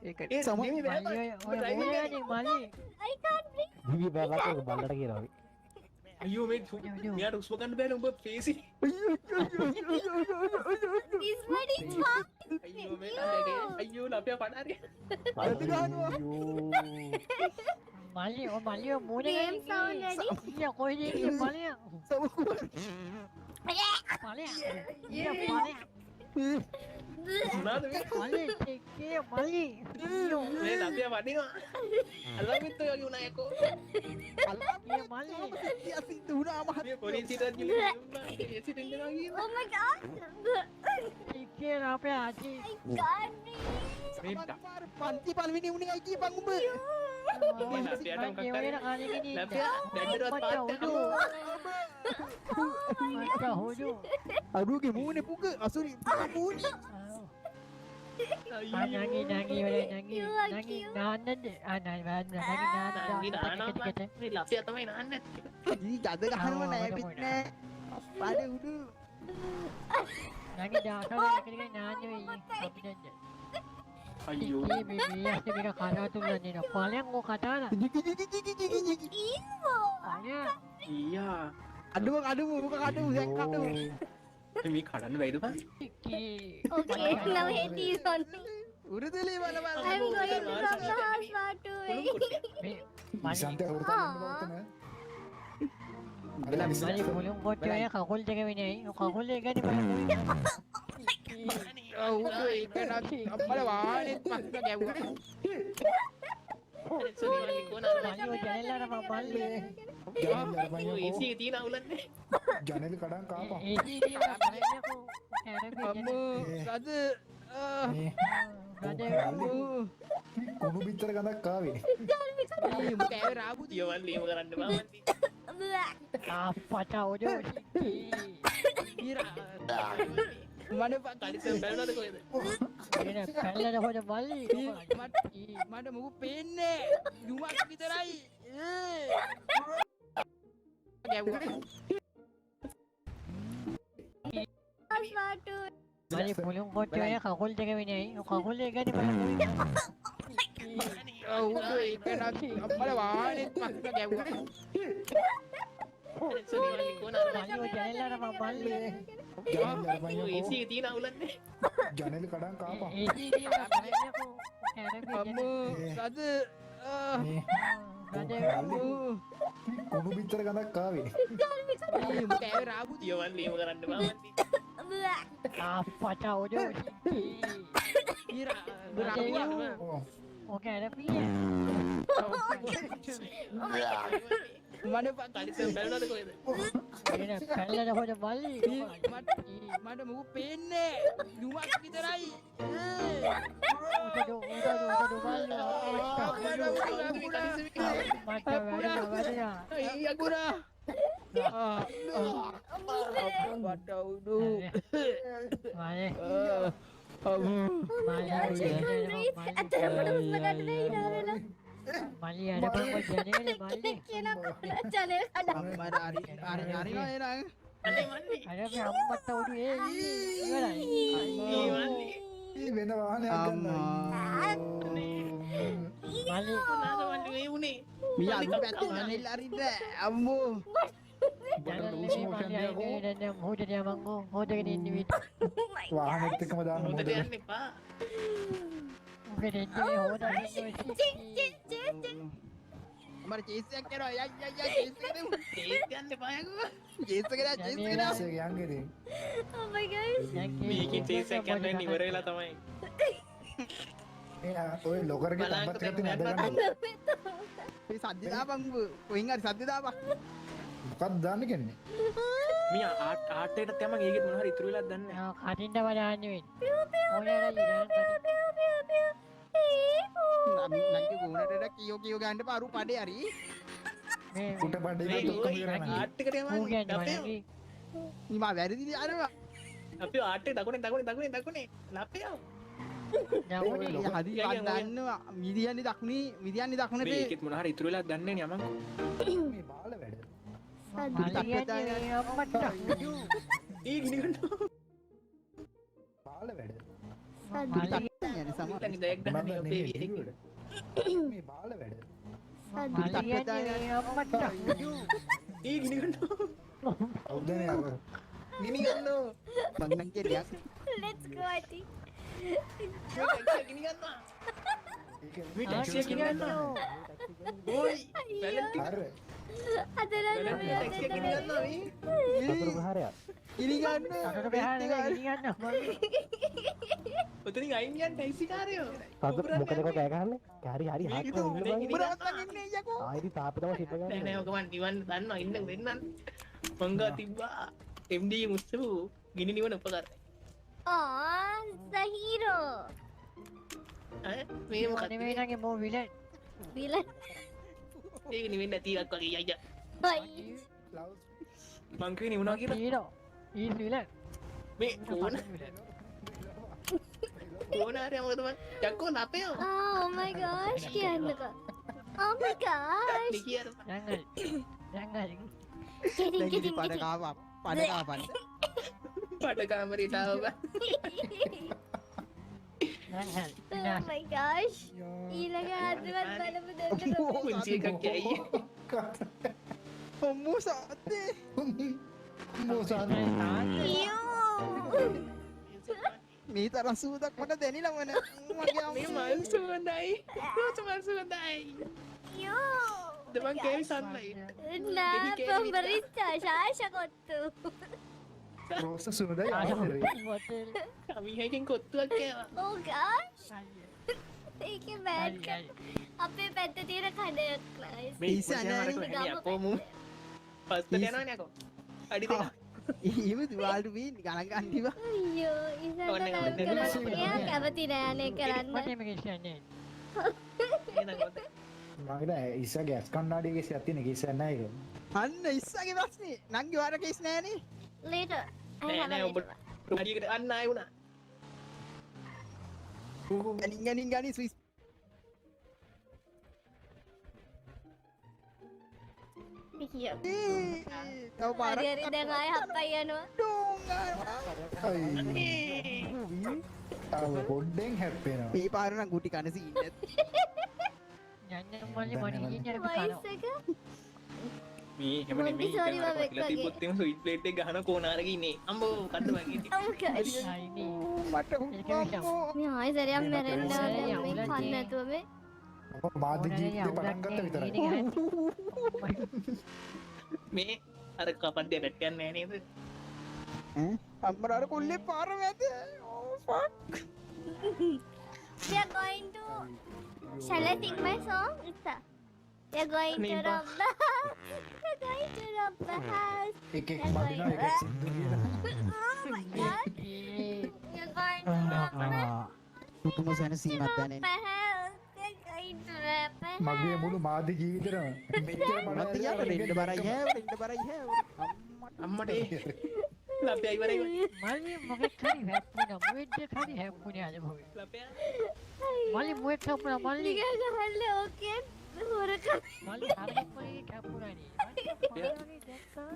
ඒක ඒ සම නෙමෙයි බෑ මල්ලි බං. ඔය උඹ ඩ්‍රයිවිං මූණ කරන්නේ. ගන්නේ මල්ලි. I can't breathe. දිවි බෑගට බල්ලට කියනවා අපි. අයියෝ මේ මෙයාට හුස්ම ගන්න බෑනේ උඹ ෆේසි. This one is fun. අයියෝ මේ ළමයාගේ අයියෝ ළමයා පණ හරි. ගඳ ගහනවා. අයියෝ. මල්ලි ඔය මල්ලි ඔය මූණ Game ගන්නේ. sound ready? ඊයා කොහෙද ඉන්නේ මල්ලියා? සම මල්ලියා. ඊයා මල්ලියා. මොනාද මේ? මල්ලි ටිකේ මල්ලි. මේ ළමයා වඩිනවා. අල්ලගත්ත ඔය වගේ වුණා යකෝ. ඊයා මල්ලි. සිද්ධ වුණා මහත්තයෝ. මේ පොලිසියටත් ගිහලා ඒසිට ඉන්නවා කියලා. Oh my God. ටිකේ අපේ ආච්චි. I can't breathe. මේ සමන් පන්ති පළවෙනි වුණේ ඇයි කියපන් උඹ? මේ ළමයාට මොකක් මං හරි ඒ කාලෙක ඉන්නේ. ළමයා දැන්නටවත් පාත් උඩු. මචං හොදු. අරුගේ මූණේ පුක අසුරි මූණේ. ආ නංගි නංගි වල නංගි You are නංගි cute. නාන්නද? ආ නෑ නෑ නංගි නාන්න නංගි නානවා බං. මේ ළමයා තමයි නාන්නේ නැත්තේ. ඊ ගඳ ගහනව නෑ පිට නෑ. අපාරේ උඩු. නංගි දාසල එකේ නාන්න වෙයි අපිට. අයියෝ. මේ මේ මේ ඇස්සේ මේක කතා තුනන්නේ නෝ. පලයන් ඔය කතා නා. Ew. පලයන්. ඊයා අඩුව කඩමු උක කඩමු දැන් කඩමු. මේ කඩන්න බැයිද බං? ටිකේ. Okay, now Hetty is on me. උරුදුලි බල බල. I'm going from the house far away. මේ මල්ලි නිසන්තය හොරතල් වෙන්න බව තමයි. අර මල්ලි මුළුන් කොට්ටේ ඔය කකුල් දෙක වෙනයි. ඔය කකුල් දෙක ගන්නේ බලන්න. ඔව් උඩු ඒක නම් අම්මලා වාහනේත් මස්ස ගැව්වා. සෝනි මල්ලි කොන අර මල්ලි ඔය ජනේල අර මං මල්ලි. ජනේල අරපන් ඔය යකෝ. AC එකේ තියෙන අවුලන්නේ. ජනේල කඩන් කාපන්. ඒසී තියෙන ජනේලකෝ. අම්මෝ ගඳ. මේ ගඳ. මල්ලි කුණු බිත්තර ගඳක් ආවේ. ඊ උඹ කෑවේ රාබුද? අයියෝ මල්ලි එහෙම කරන්න බෑ මල්ලි. අප්පා ඔඩෝ. ඊ මඩ කලිසම් බැලුණාද කොහෙද? එන පැල්ලට හොද මල්ලි. මට මට මොකු පේන්නේ දුමක් විතරයි. ගැව්වා. House far away. මල්ලි මුළුන් කොට්ටේ ඔය කකුල් දෙක වෙනයි. ඔය කකුල් දෙක ගන්නේ බලන්න. ඔව් උඩු ඒක නම් අම්මලා වාහනේත් මස්ස ගැව්වා. සෝනි මල්ලි කොන අර මල්ලි ඔය ජනේල අර මං මල්ලි. ජනේල අරපන් ඔය AC යකෝ. එකේ තියෙන අවුලන්නේ. ජනේල කඩන් කාපන්. ඒසී තියෙන ජනේලකෝ. අම්මෝ ගඳ. මේ ගඳ. මල්ලි කුණු බිත්තර ගඳක් ආවේ. ඊ උඹ කෑවේ රාබුද? අයියෝ මල්ලි එහෙම කරන්න බෑ මල්ලි. අප්පා ඔඩෝ. ඊ රාබුවා. ඔව්. ඕකේ අර පිය. මඩ කලිසම් බැලුණාද කොහෙද? එන පැල්ලට හොද මල්ලි. මට මට මොකු පේන්නේ දුමක් විතරයි. උඩ උඩ උඩ මල්ලි. මට වැරදුනා වැරදුනා. අකුරා මට උඩු. මල්ලි Oh my gosh, I can't breathe. ඇත්තටම මට හුස්ම ගන්න බැහැ hina වෙලා. මල්ලි අර බං ඔය ජනේලේ මල්ලි. කියනකොට ජනේල් කඩා. මට හරි හරි හරි නේද? අනේ මල්ලි. අර මේ අම්මට උඩු ඒ ඉවරයි. ඊ මල්ලි. ඊ වෙන වාහනයක් ගන්න. මල්ලි මොනාද මල්ලි මේ වුනේ? මී අලු පැත්තේ ජනෙල් අරින්න අම්මෝ. උඹට ලූස් ජනේලේ මෝෂන් මල්ලි දෙයකෝ. අයිනේ දැන් මොහොතට යමන් ගෝ මොහොතගෙන ඉන්නේ විට. Oh my වාහනෙත් එක්කම දාන්න මොහොතට මොහොතට. යන්න එපා. උගෙට එන්නේ හොදට ඉන්නේ. Chase, chase, chase, chase. මට චේස් එකක් කරනවා යයි යයි යයි චේස් එක දෙමු. චේස් යන්න එපා යකෝ. චේස් එක දා චේස් එක දා. චේස් එක යන් ඉතින්. Oh my gosh. මේකේ චේස් එකක් යන්න වෙන්නේ ඉවර වෙලා තමයි. මේ ඔය ලොකර් එකේ බලන්න තැම්පත් එකක් තියෙන ඇද දැන් ගන්න. මේ සද්ද දාපන් උඹ කොහෙන් හරි සද්ද දාපන්. මොකක්ද දාන්න කියන්නේ? මේ ආට් ආට් එකටත් යමන් ඒකෙත් මොන හරි ඉතුරු වෙලාද දන්නේ නැහැ. ආ කටින්ද බලන්නේ වෙන්නේ. මොන හරි ඉරන් කටින්. නංගි ගෝනට කියෝ කියෝ ගන්න එපා අරු පඩේ හරි. මේ උට බඩේ මේ ඉවත් ඔක්කොම ඉවරයි නංගි. ආට් එකට යමන් ඌ කියන්නේ අපේ මල්ලි. මී මා වැරදිද අරවා. අපි ආට් එක දකුණේ දකුණේ දකුණේ දකුණේ ලපේ ආව. දකුණේ මේ හරි මං දන්නවා මිදියන්නේ දකුණේ මිදියන්නේ දකුණේ මේ ඒකෙත් මොන හරි ඉතුරු වෙලාද දන්නේ නැහැ නේ යමන්. මේ බාල වැඩ. මල්ලි කියන්නේ අම්මට උඩු. ඊ ගිනි ගන්නවා. බාල වැඩ. මල්ලි කියන්නේ සමහර ඊළඟ දෙයක් ගහන්නේ අපේ මේ බාල වැඩ. මල්ලි අම්මට. ඒ ගිනි ගන්නවා. කවුද නේ අර? ගිනි ගන්නවා. මං නම් කියන්නේ Let's go I think. මේ ගිනි ගන්නවා. මේ ටැක්සිය ගිනි ගන්නවා. ඕයි වැලන්ටි අර අද නම් වැලන්ටි ටැක්සිය ගිනි ගන්නවා මේ. සතුරු ප්‍රහාරයක්. ගිනි ගන්නවා. අතට බැහැ ගිනි ගන්නවා. ඔතනින් අයින් යන්න ටැක්සි කාරයෝ. සතුරු මොකද කෝ කෑ ගහන්නේ? හරි හරි හාක් කරලා ඉන්න බං. උඹරවත් ලඟ ඉන්නේ යකෝ. ආ ඉතින් තාප්පේ තමයි සිප නෑ ගන්නේ. නෑ ඔක මං නිවන් දන්නවා ඉන්න වෙන්නන්. මං ගා තිබ්බා MD මුස්සපු ගිනි නිවන උපකරණය. Aw, the hero. ඈ මේ මොකක්ද? නෙමෙයි නංගි මෝ විලන්. විලන්. ඒක නිවෙන්න නැති එකක් වගේ අයියා. මං කිව්වේ නිවුණා කියලා. හීරෝ. ඊස් විලන්. මේ කෝන කෝන හරි මොකද මං යක්කෝ ලපයෝ. Oh my gosh කියන්නකෝ. Oh my gosh. නිකියර. දැන් හරි. දැන් හරි. Getting getting පඩ getting. කාවා පඩ කාපන්න. පඩ කාමරේට ආව බං. දැන් හරි. Oh my gosh. ඊළඟ ආද්දවත් බලමු දෙන්නකෝ. පුංචි එකක් ඇයි. අම්මෝ සාත්තේ. මෝසාන. අයියෝ. මේ තරම් සූදක් මට දැනිලා මොන මගේ මේ අම්මෝ. මල් සුවඳයි. රෝස මල් සුවඳයි. අයියෝ. මං කෑවි සන්ලයිට්. නෑ පොම්බරිච්චා ශාෂ කොත්තු. රෝස සුවඳයි ආදරේ. හොටෙල්. කමිහකින් කොත්තුවක් කෑවා. Oh gosh. ඒකේ බෑඩ් අපේ පැත්තේ තියෙන කඩයක් නයිස්. මේ ඉස්සන ඉස්සන අපෝ මු පස්සට යනවනේ අකෝ. අඩි දෙක. එහෙම තුවාලු වී ගණන් ගන්න තිබා. අයියෝ ඉස්සන ඔන්න නම් ඔන්න කරන්න එයා කැමති නෑ අනේ කරන්න. මට මේක කියන්නේ. එහෙනම් හොඳයි. මං හිතන්නේ ඉස්සා ගෑස් කණ්ණාඩිය කේස් එකක් තියෙන කේස් එකක් නෑ ඒක. අන්න ඉස්සගේ ප්‍රශ්නේ. නංගි ඔයාට කේස් නෑනේ. Later. I නෑ have නෑ a ඔබ later. අඩියකට අන්න ආයෙ වුණා. ගනින් ගනින් ගනින් ස්විස් අයියෝ. තව පාරක් හරි හරි දැන් ආයෙ හප්පයි යනවා. ඩෝං ගන්නවා. අයියෝ. තව පොඩ්ඩෙන් හැප්පෙනවා. මේ පාර නම් ගුටි කන සීන් නැත්. යන්න මල්ලි මට කියන්නේ අපි වොයිස් කනවා. එක මේ එහෙම නෙමෙයි මොන්ටිසෝරි දැන් අර බබෙක් කියලා වගේ. තිබ්බොත් එහෙම ස්වීට් ප්ලේට් එක ගහන කෝනාරක ඉන්නේ. අම්බෝ මොකද්ද මං ඉන්නේ. Oh gosh. අයිනේ. මට ඒක විශ්වාස. අම්මෝ. මේ ආයෙ සැරයක් මේ මැරෙන්න මට ඕනේ මේ අවුලක් කන්න නෑ. නැතුව මේ. මම මාධ්‍ය ජීවිතේ පටන් ගත්ත විතරයි. මේ අර කපඩිය පැට්ටයක් නෑ නේද? ඈ අම්මර අර කොල්ලේ පාර මැද. Oh fuck. We are going to Shall I sing my song? It's a We are going to නේ rob the house. We are going to rob the house. එක එක බදිනවා එක එක සින්දු කියලා. Oh my god. We are going to rob the පුදුම සැනසීමක් දැනෙන. house. We are going to rob the house. මගේ මුළු මාධ්‍ය ජීවිතේම මෙච්චර බඩ මත් යාට රෙන්න බරයි හැව රෙන්න බරයි හැව. අම්මට අම්මට ඒ ලපයා ඉවරයි. මල්ලි මොකෙක් හරි හැප්පුණා. මොෙක් හරි හැප්පුණේ අද මොකද? ලපයා මල්ලි මොෙක් හැප්පුණා මල්ලි. නිකන් ගහන්න ඕකේ හොරකම්. මල්ලි හරක් මොකෙක් හැප්පුණා නේ. මල්ලි දැක්කා.